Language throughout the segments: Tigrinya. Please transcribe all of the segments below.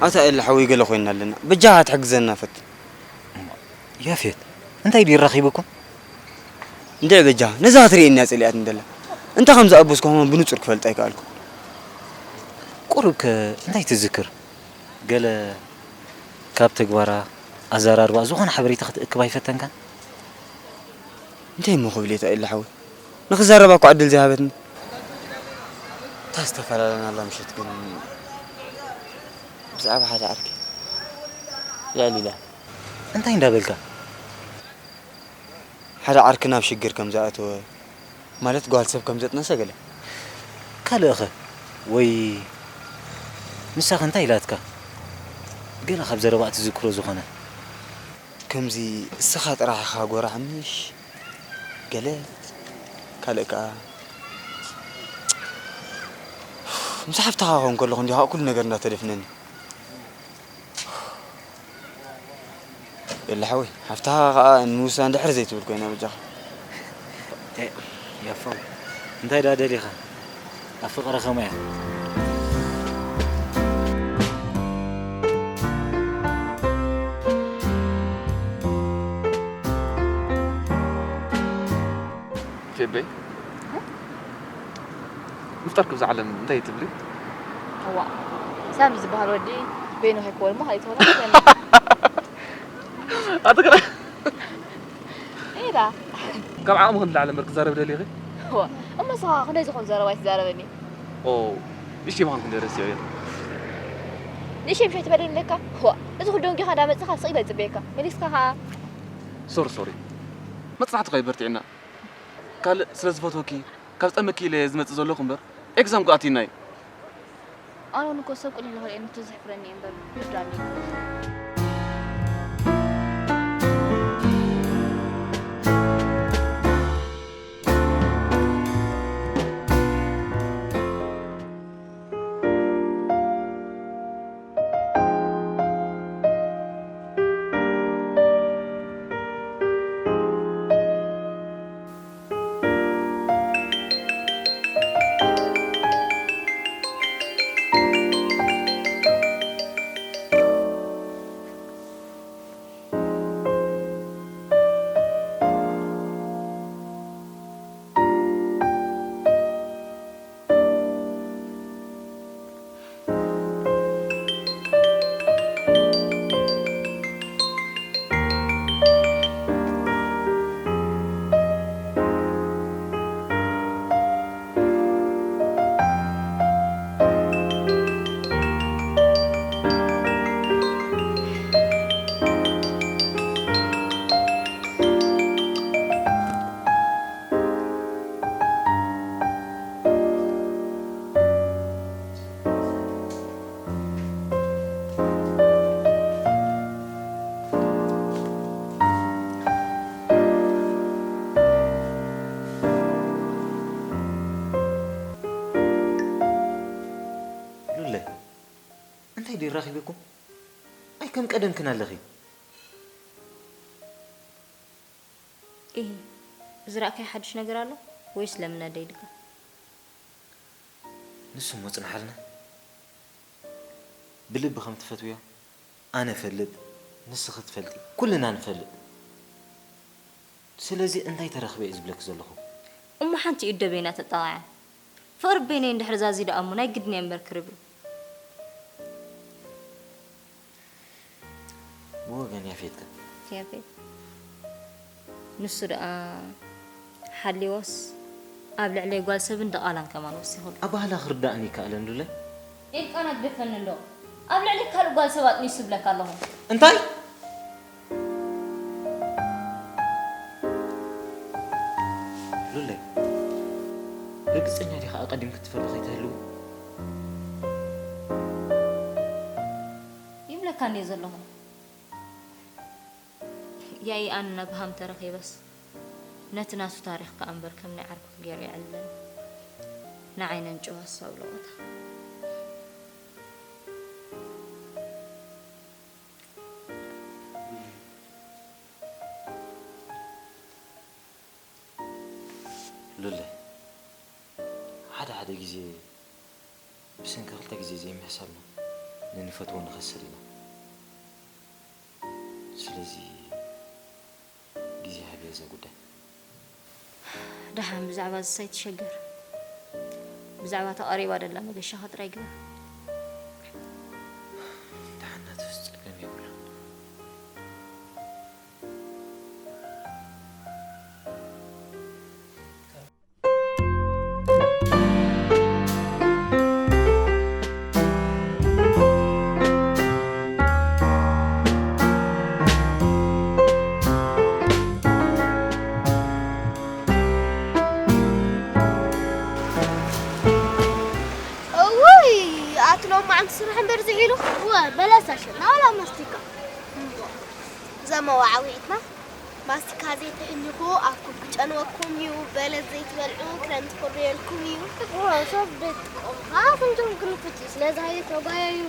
ኣታ ኤላ ሓወይ፣ ገለ ኮይና ኣለና፣ በጃኻ ትሕግዘና ፈትን። ያፌት፣ እንታይ ድዩ ረኺብኩም? እንድዒ በጃኻ፣ ነዛ ክትርእየኒ እያ ጸሊኣትኒ ዘላ። እንታይ ከም ዝኣበስኩ ከማን ብንጹር ክፈልጣ ኣይከኣልኩን። ቁሩብ ከ እንታይ ትዝክር? ገለ ካብ ተግባራ፣ ኣዘራርባ ዝኾነ ሓበሬታ ክትእክብ ኣይፈተንካን? እንታይ እሞ ክብል እየ፣ ኤላ ሓወይ፣ ንኽዛረባ እኮ ዕድል ዘይሃበትኒ። እታ ዝተፈላለናላ ምሸት ግን ብዛዕባ ሓደ ዓርኪ ልዕል ኢላ። እንታይ እንዳበልካ? ሓደ ዓርኪ ናብ ሽግር ከም ዝኣተወ፣ ማለት ጓል ሰብ ከም ዘጥነሰ ገለ። ካልእኸ? ወይ ንሳኸ እንታይ ኢላትካ? ገለ ካብ ዘረባኣ ትዝክሮ ዝኾነ? ከምዚ እስኻ ጥራሕ ኢኻ ጎራሕ ምሽ? ገለ ካልእ ከኣ ምስ ሓፍትኻ ክኸውን ከለኹ እንዲኻ ኩሉ ነገር እንዳተደፍነኒ። የለ ሓወይ፣ ሓፍትኻ ከኣ ንምውሳን ድሕር ዘይትብል ኮይና በጃኻ። ኤ፣ ያፋው፣ እንታይ ደኣ ደሊኻ? ኣብ ፍቕሪ ከመይ እያ? ፌበይ፣ ምፍጣር ክብዛ ዓለም እንታይ ትብሊ? እዋ፣ ሳሚ ዝበሃል ወዲ በይኑ ከይኮን እሞ ካልእ ይትኾን። ኣትግራ። ኢላ። ካብ ዓቕሚ ክንዲ ላዕሊ እምበር ክዛረብ ደሊኺ? እዋ፣ እሞ ንስኻ ክንደይ ዝኾን ዘረባ ኣይትዛረበኒ? ኦ፣ ንእሽተይ ምዃንኩ እንደ ረሲዐዮ። ንእሽተይ ምሸት ትበለኒ ኣለካ? እዋ፣ እዚ ኩሉ ደንጊኻ እንዳመጽኻ ስቕ ኢለ ዝጽበየካ። መሊስካ ኸኣ። ሶሪ፣ ሶሪ። መጽናዕቲ ኸኣ ይበርትዕና። ካልእ ስለ ዝፈትወኪ፣ ካብ ዝጠመኪ ኢለ እየ ዝመጽእ ዘለኹ እምበር፣ ኤግዛም ክኣትየና እዩ። ኣነ እውን እኮ ሰብ ቅልል ኢሉ ክርእየኒ እንተዘይሕፍረኒ እየ እምበር፣ ይርዳኒ እዩ። ሉለ፣ እንታይ ድዩ ኣራኺብኩም? ኣይ ከም ቀደምክን ኣለኺ። ኢሂ፣ ዝረኣካዮ ሓድሽ ነገር ኣሎ ወይስ ለምነደይ ኢልካ? ንሱ እሞ ጽንሓልና። ብልቢ ከም ትፈትውዮ ኣነ እፈልጥ፣ ንስኺ ትፈልጢ፣ ኩልና ንፈልጥ። ስለዚ እንታይ ተረኽበ እየ ዝብለኪ ዘለኹ? እሞ ሓንቲ ኢድ ዶ በይና ተጣቕዐ? ፍቕሪ በይነይ እንድሕር ዛዚዱ እሞ ናይ ግድን እየ እምበር ክርብ እዩ። ብወገን ያፌት ከ? ያፌት ንሱ ደኣ ሓልዮስ ኣብ ልዕለይ ጓል ሰብን ድቓላን ከማን ወሲኹሉ። ኣባህላ ክርዳእኒ ይከኣለን ሉለ? ኢልቃና ግደፈኒ እንዶ። ኣብ ልዕሊ ካልእ ጓል ሰብ ኣጥኒሱ እብለካ ኣለኹ። እንታይ? ሉለ፣ ርግጸኛ ዲኻ ኣቐዲምኪ ትፈርዲ ከይትህልዊ? ይብለካ እንድየ ዘለኹ። ያኢ ኣነ ብሃም ተረኺበስ ነቲ ናቱ ታሪኽ ከኣ እምበር ከም ናይ ዓርኩ ገይሩ የዕልለኒ። ንዓይ ነንጭዋ እሳ ብለቖታ። ሉለ፣ ሓደ ሓደ ግዜ ብሰንኪ ክልተ ግዜ ዘይምሕሳብና ንንፈትዎ ንኸስር ኢና። ስለዚ ግዜ ሃብያ እዛ ጉዳይ። ደሓን ብዛዕባ ዝሳይ ትሸገር። ብዛዕባ ተቐሪባ ደላ መገሻኻ ጥራይ ግበር። ደሓን ናትስ ጸገም የብሉን። እውይ፣ ኣቲ ሎማዓንቲ ስራሕ እምበር ዝሒሉ። እወ፣ በለስ ኣሸና ዋላ ማስቲካ። እዛ መዋዓዊዒትና፣ ማስቲካ ዘይትሕንኹ ኣፍኩም ክጨንወኩም እዩ፣ በለስ ዘይትበልዑ ክረምቲ ክርየልኩም እዩ። እወ፣ ሰብ ቤት ቆምካ ኣፍንጫኹም ክንፍት እዩ፣ ስለዚ ሃየ ተጓየዩ።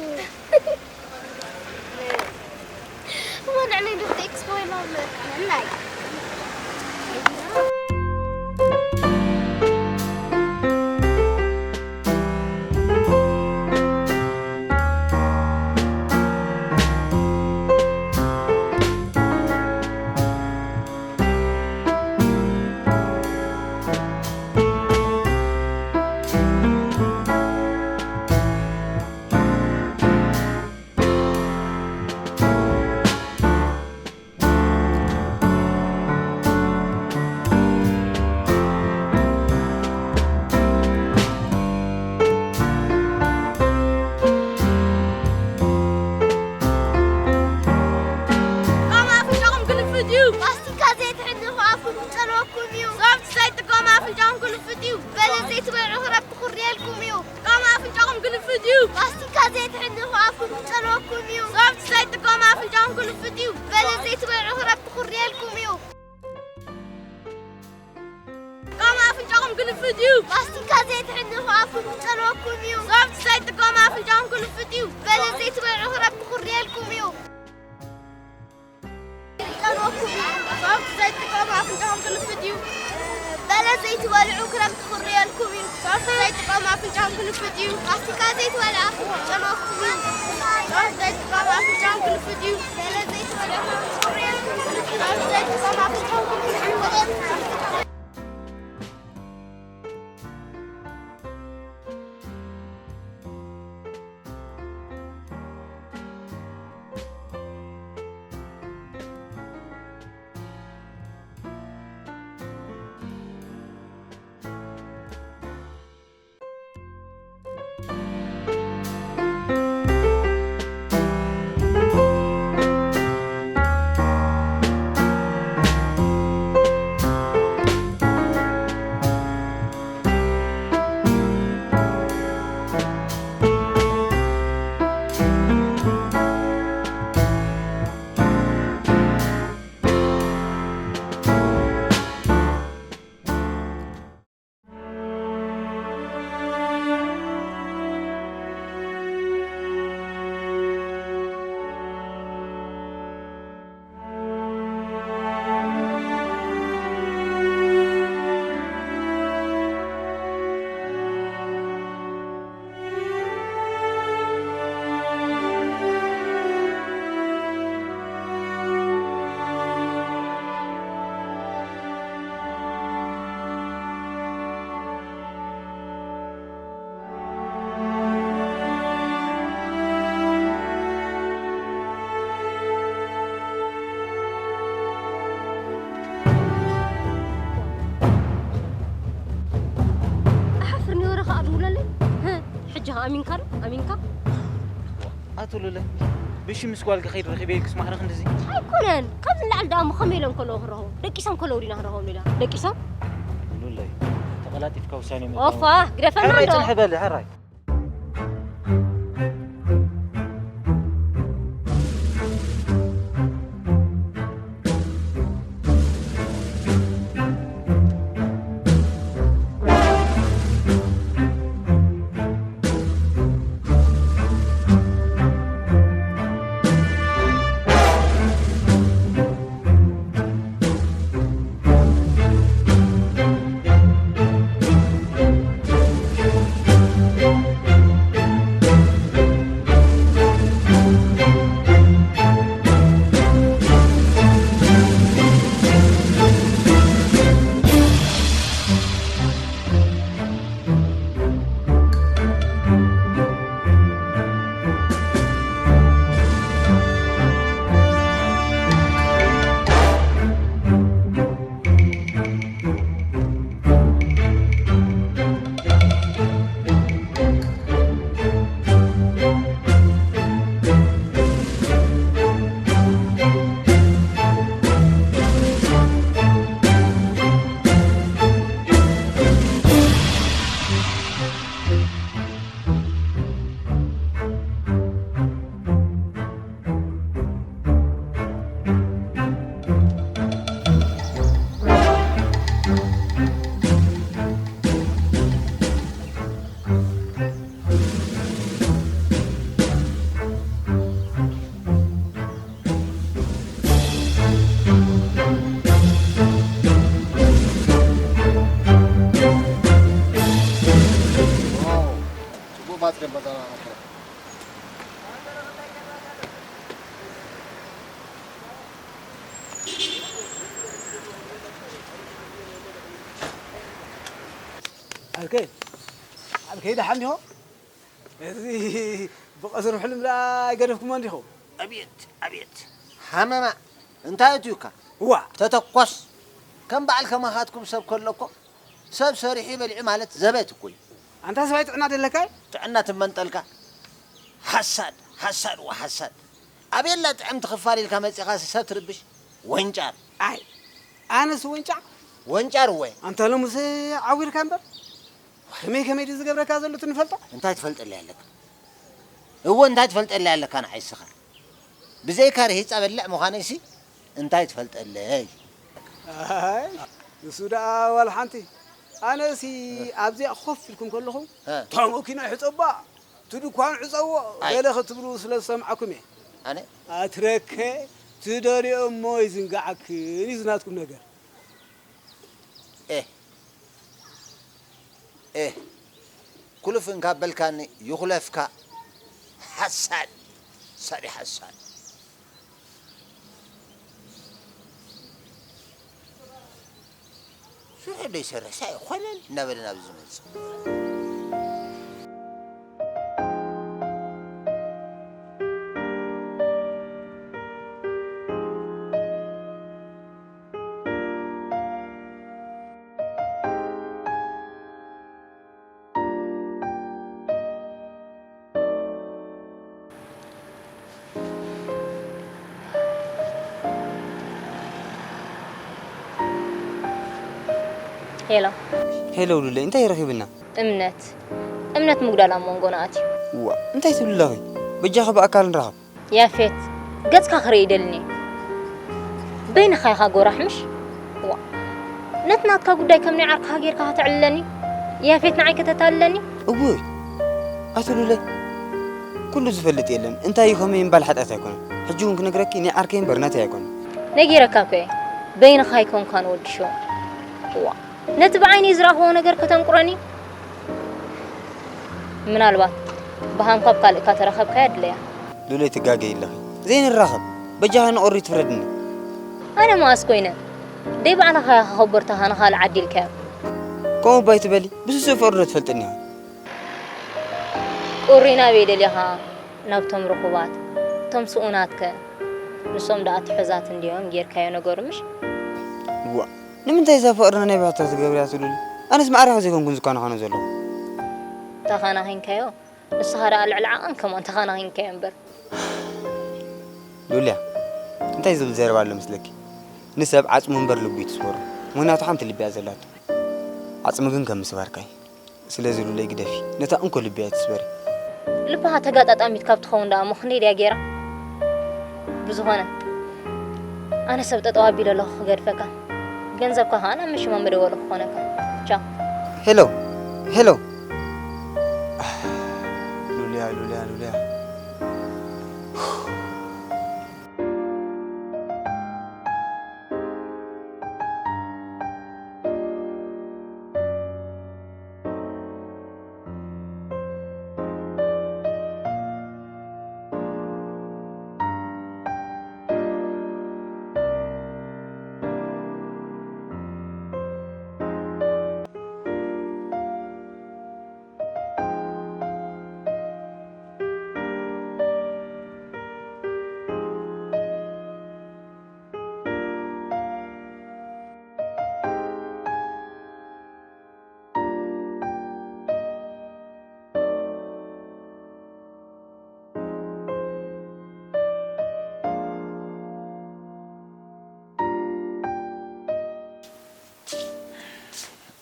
እሞ ንዕነይ ንኽቲ ኤክስፖ ኢሎም ንዕናይ። ቆም ኣፍንጫኹም ግልፍጥ እዩ። ማስቲካ ዘይትሕንኹ ኣፍኩም ክጨንወኩም እዩ። ሶፍት ዘይትጥቀሙ ኣፍንጫኹም ግልፍጥ እዩ። በለስ ዘይትበልዑ ክረምቲ ክርየልኩም እዩ። ቆም ኣፍንጫኹም ግልፍጥ እዩ። ማስቲካ ዘይትሕንኹ ኣፍኩም ክጨንወኩም እዩ። ሶፍት ዘይትጥቀሙ ኣፍንጫኹም ግልፍጥ እዩ። በለስ ዘይትበልዑ ክረምቲ ክርየልኩም እዩ። ቆም ኣፍንጫኹም ግልፍጥ እዩ። ማስቲካ ዘይትሕንኹ ኣፍኩም ክጨንወኩም እዩ። ሶፍት ዘይትጥቀሙ ኣፍንጫኹም ግልፍጥ እዩ። በለስ ዘይትበልዑ ክረምቲ ክርየልኩም እዩ። ክጨንወኩም እዩ። ሶፍት ዘይትጥቀሙ ኣፍንጫኹም ግልፍጥ እዩ። በለስ ዘይትበልዑ ክረምቲ ክርየልኩም እዩ። ሶፍት ዘይትጥቀሙ ኣፍንጫኹም ግልፍጥ እዩ። ማስቲካ ዘይትበልዑ ኣፍንጫኹም ክጨንወኩም እዩ። ሶፍት ዘይትጥቀሙ ኣፍንጫኹም ግልፍጥ እዩ። በለስ ዘይትበልዑ ክረምቲ ክርየልኩም እዩ። ሶፍት ዘይትጥቀሙ ኣፍንጫኹም ግልፍጥ እዩ። ኣሓፍርኒ ወረ ኸኣ ድውለለይ። ህህ፣ ሕጂ ኸኣ ኣሚንካ ዶ? ኣሚንካ? ኣቶ ሉለ፣ ብሽምስ ጓል ክኸይድ ረኺበ ኢልክስ ማዕረ ክንድዚ? ኣይኮነን። ካብዚ ንላዕሊ ደኣ እሞ ከመይ ኢሎም ከለዉ ክረኸቡ? ደቂሶም ከለዉ ዲና ክረኸቡ ኢላ? ደቂሶም? ሉለይ፣ ተቐላጢፍካ ውሳኔ ምእታው። ኦፋ፣ ግደፈና ሕራይ እንዶ። ጽንሕ በሊ፣ ሕራይ። ዓርከይ፣ ዓርከይ ደሓን ዲኹም? እዚ ብቐስሪ ሕልም ደኣ ኣይገደፍኩሞን ዲኹም? ኣቤት፣ ኣቤት። ሃመማ፣ እንታይ ኣትዩካ? እዋ። ተተኮስ። ከም በዓል ከማኻትኩም ሰብ ከሎ እኮ፣ ሰብ ሰሪሑ በሊዑ ማለት ዘበት እኮ እዩ። ኣንታ ሰብኣይ ጥዕና ደለካ እዩ? ጥዕና ትመንጠልካ። ሓሳድ፣ ሓሳድ፣ ዋ ሓሳድ። ኣቤላ ጥዕምቲ ክፋል ኢልካ መጺኻ ሰብ ትርብሽ? ወንጫር። ኣይ፣ ኣነስ ወንጫ? ወንጫር እወ። ኣንታ ሎምስ ዓዊርካ እምበር። ከመይ ከመይ ድዩ ዝገብረካ ዘሎ ትንፈልጦ? እንታይ ትፈልጠለይ ኣለካ? እወ፣ እንታይ ትፈልጠለይ ኣለካ ንዓይ እስኻ? ብዘይካ ርሂጻ በልዕ ምዃነይሲ እንታይ ትፈልጠለይ? ኣይ፣ ንሱ ደኣ ዋላ ሓንቲ። ኣነሲ ኣብዚኣ ኮፍ ኢልኩም ከለኹም፣ እ። እታ መኪና ይሕጸባ፣ እቲ ድኳን ዕጸዎ፣ ኣይ። ገለ ክትብሉ ስለ ዝሰምዓኩም እየ። ኣነ? ኣትረከ፣ ትደልዮ እሞ ይዝንግዓክን እዩ ዝናትኩም ነገር። ኤህ፣ ኤህ፣ ኩልፍ እንካ በልካኒ ይኹለፍካ። ሓሳድ፣ ሳዲ ሓሳድ። ስርሑ ዶ ይሰርሕ፣ ሳይ ኾለል እናበለ ናብ ዝመጽእ። ሄሎ። ሄሎ ሉለይ፣ እንታይ ረኺብና? እምነት፣ እምነት ምጉዳል ኣብ መንጎና ኣትዩ። ዋ፣ እንታይ ትብሊ ኣለኺ? በጃኺ ብኣካል ንራኸብ። ያፌት፣ ገጽካ ክርኢ ይደልኒ። በይንኻ ኢኻ ጎራሕ፣ ምሽ? ዋ፣ ነቲ ናትካ ጉዳይ ከም ናይ ዓርክኻ ጌርካ ከተዕልለኒ? ያፌት፣ ንዓይ ከተታልለኒ? እውይ፣ ኣቲ ሉለይ፣ ኩሉ ዝፈልጥ የለን። እንታይ እዩ ከመይ ምባል ሓጢኣት ኣይኮነን። ሕጂ እውን ክነግረኪ፣ ናይ ዓርከይ እምበር ናተይ ኣይኮነን። ነጊረካ እኮ እየ፣ በይንኻ ኣይኮንካን ወዲ ሸው። ዋ፣ ነቲ ብዓይነይ ዝረኣኽዎ ነገር ከተንቁረኒ? ምናልባት ብሃም ካብ ካልእ እካ ተረኸብካያ ድለያ። ሉለይ ትጋገይ ኣለኺ። ዘይንራኸብ። በጃኻ ንቑሪ ትፍረድኒ። ኣነ መኣስ ኮይነ? ደይ ባዕልኻ ኢኻ ከቦርታኻ ንኻልእ ዓዲ ኢልካዮ። ከምኡ እባ ኣይትበሊ። ብስሱእ ፍቕሪ ዶ ትፈልጥኒ ኢኻ? ቁሪ ናበይ ደሊኻ? ናብቶም ርኹባት። እቶም ስኡናትከ? ንሶም ደኣ ትሑዛት እንድዮም ጌርካዮ ነገሩ ምሽ? ዋ፣ ንምንታይ እዛ ፍቕርና ናይ ብሕታ ትገብርያ ትሉኒ? ኣነስ ማዕረ ዘይኮንኩን ዝኳናዃኖ ዘለኹ። ተኻናኺንካዮ? ንስኻ ደኣ ልዕሊ ዓቐን ከማን ተኻናኺንካዮ እምበር። ሉልያ፣ እንታይ ዝብል ዘረባ ኣሎ መስለኪ? ንሰብ ዓጽሙ እምበር ልቡ እዩ ትስበሮ። ምኽንያቱ ሓንቲ ልቢ እያ ዘላቶ። ዓጽሚ ግን ከም ምስባርካ እዩ። ስለዚ ሉለይ ግደፊ። ነታ እንኮ ልቢ ኣይትስበሪ። ልብኻ ተጋጣጣሚት ካብ ትኸውን ደኣ እሞ ክንደይ ድያ ጌራ? ብዝኾነ፣ ኣነ ሰብ ጠጠው ኣቢለ ኣለኹ ክገድፈካ። ገንዘብካ ኸኣ ናብ መሸማመዲ ወሎ ክኾነካ። ቻው። ሄሎ፣ ሄሎ። ሉልያ፣ ሉልያ፣ ሉልያ።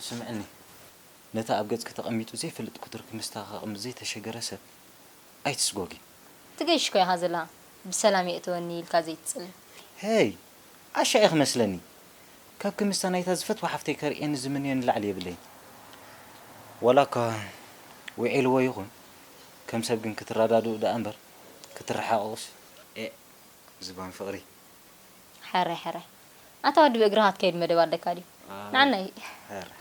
ስምዕኒ፣ ነቲ ኣብ ገጽኪ ተቐሚጡ ዘይፈልጥ ኩትርኪ ምስታ ከቕምጥ ዘይተሸገረ ሰብ ኣይትስጎጊ። ትገይሽ እኮ ኢኻ ዘለኻ፣ ብሰላም የእትወኒ ኢልካ ዘይትጽሊ። ሄይ፣ ዓሻ ኢኺ መስለኒ። ካብ ክምስታ ናይታ ዝፈትዋ ሓፍተይ ከርእየኒ ዝምንዮ ንላዕሊ የብለይን። ዋላ እኳ ውዒልዎ ይኹን፣ ከም ሰብ ግን ክትረዳድኡ ደኣ እምበር ክትረሓቐቑስ፣ ኤእ፣ ዝባን ፍቕሪ። ሕራይ፣ ሕራይ። ኣታ ወዲ ብእግርኻ ትከይድ መደብ ኣለካ ድዩ? ኣይ፣ ንዓናይ። ሕራይ።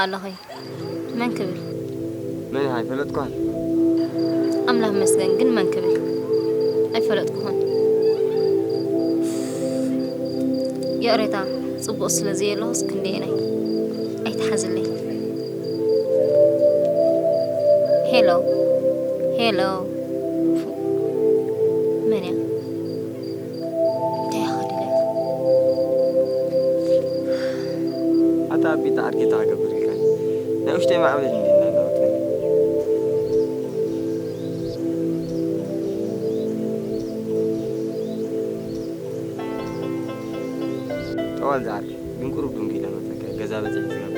ኣለኹ። መን ክብል? መን ኢኻ? ኣይፈለጥኳን። ኣምላኽ መስገን ግን መን ክብል? ኣይፈለጥኩኹን። ይቕሬታ፣ ጽቡቕ ስለ ዘየለኹስ ክንደየናይ ኣይትሓዝለይ። ሄሎ፣ ሄሎ። መን እያ? እንታይ እያ ኸዲላ? ኣታ ኣቢት ዓርኪ እንታይ ክገብር ኢልካ? ናይ ውሽጠይ ማዕበል እንዲ እናናወጠኒ። ጠዋል ዝዓርከይ ግን ቁሩብ ድንጉ ኢለ መፀካ ገዛ በፂሕ ዝገባ